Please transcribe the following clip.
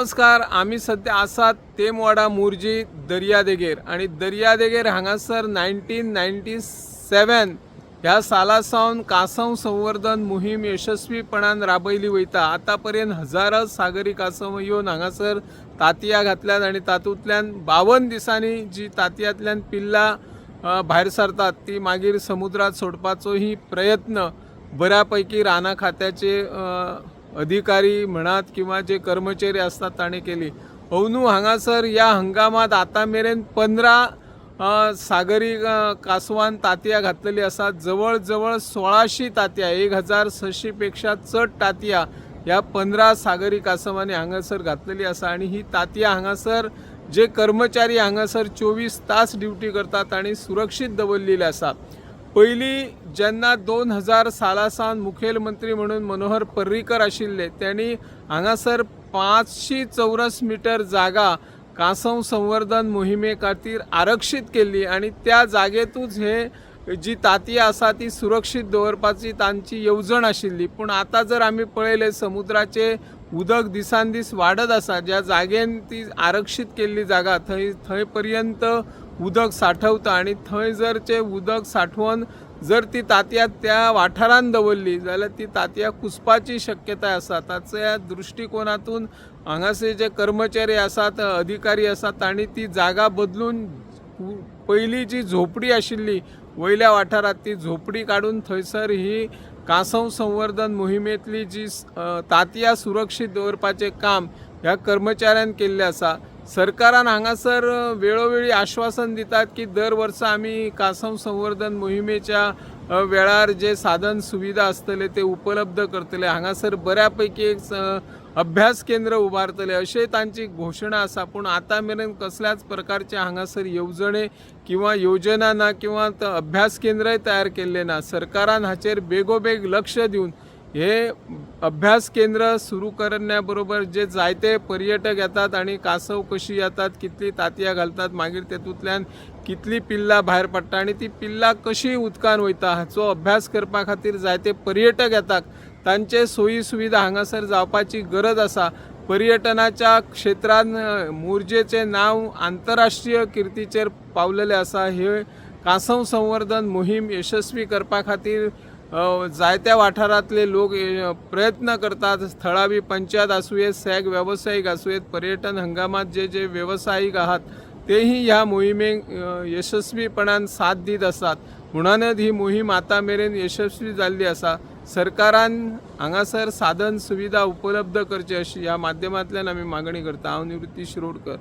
नमस्कार. आमी सद्या आसात तेमवाडा मोरजी दर्यादेगेर आनी दर्यादेगेर हांगासर 1997 ह्या साला सावन कांसव संवर्धन मोहीम यशस्वीपणान राबयली वयता. आतां पर्यंत हजारो सागरी कांसव येवन हांगासर तांतयां घातल्यात आनी तातूंतल्यान 52 दिसांनी जी तांतयांतल्यान पिल्लां भायर सरतात ती मागीर समुद्रात सोडपाचोही प्रयत्न बऱ्या पैकी रानां खात्याचे अधिकारी म्हणात किंवा जे कर्मचारी आसतात ताणें केली. अंदू हांगासर ह्या हंगामात आतां मेरेन 15 सागरी कांसवान तांतयां घातलेली आसात. जवळ जवळ 1600 तांतयां, 1600 पेक्षा चड तांतयां ह्या 15 सागरी कांसवांनी हांगासर घातलेली आसा. आनी ही तांतयां हांगासर जे कर्मचारी हांगासर 24 तास ड्युटी करतात तांणी सुरक्षीत दवरलेली आसा. पयलीं जेन्ना 2000 साला सावन मुखेलमंत्री म्हणून मनोहर पर्रीकर आशिल्ले, त्यांनी हांगासर 500 चौरस मिटर जागा कांसव संवर्धन मोहिमे खातीर आरक्षीत केल्ली आनी त्या जागेतूच हे जी तांतयां आसा ती सुरक्षीत दवरपाची तांची येवजण आशिल्ली. पूण आतां जर आमी पळयलें, समुद्राचें उदक दिसान दीस वाडत आसा. ज्या जागेन ती आरक्षीत केल्ली जागा थंय थंय पर्यंत उदक सांठवता आनी थंय जर ते उदक सांठोवन जर ती तांतयां त्या वाठारान दवरली जाल्यार ती तांतयां कुसपाची शक्यताय आसा. ताच्या दृश्टिकोनातून हांगासर जे कर्मचारी आसात, अधिकारी आसात, तांणी ती जागा बदलून पयलीं जी झोपडी आशिल्ली वयल्या वाठारांत ती झोपडी काडून थंयसर ही कांसव संवर्धन मोहिमेंतली जी तांतयां सुरक्षीत दवरपाचें काम ह्या कर्मचाऱ्यान केल्लें आसा. सरकारान हांगासर वेळोवेळी आश्वासन दितात की दर वर्सा आमी कांसव संवर्धन मोहिमेच्या वेळार जे साधन सुविधा आसतले ते उपलब्ध करतले, हांगासर बऱ्या पैकी एक अभ्यास केंद्र उबारतले अशें तांची घोशणा आसा. पूण आतां मेरेन कसल्याच प्रकारचे हांगासर येवजणे किंवा योजना ना किंवा अभ्यास केंद्रय तयार केल्लें ना. सरकारान हाचेर बेगोबेग लक्ष दिवन हे अभ्यास केंद्र सुरू करण्या बरोबर जे जायते पर्यटक येतात आनी कांसव कशी येतात, कितली तांतयां घालतात, मागीर तेतूंतल्यान कितली पिल्लां भायर पडटा आनी ती पिल्लां कशी उदकान वयता हाचो अभ्यास करपा खातीर जायते पर्यटक येतात, तांचे सोयी सुविधा हांगासर जावपाची गरज आसा. पर्यटनाच्या क्षेत्रान मोरजेचें नांव आंतरराष्ट्रीय किर्तीचेर पावलेलें आसा. हे कांसव संवर्धन मोहीम यशस्वी करपा खातीर जायत्या वाठारांतले लोक प्रयत्न करतात. थळावी पंचायत आसूं सॅग वेवसायीक आसूं, पर्यटन हंगामात जे जे वेवसायीक आहात तेही ह्या मोहिमेक यशस्वीपणान साथ दीत आसात. म्हणूनच ही मोहीम आतां मेरेन यशस्वी जाल्ली आसा. सरकारान हांगासर साधन सुविधा उपलब्ध करची अशी ह्या माध्यमांतल्यान आमी मागणी करता. हांव निवृत्ती शिरोडकर.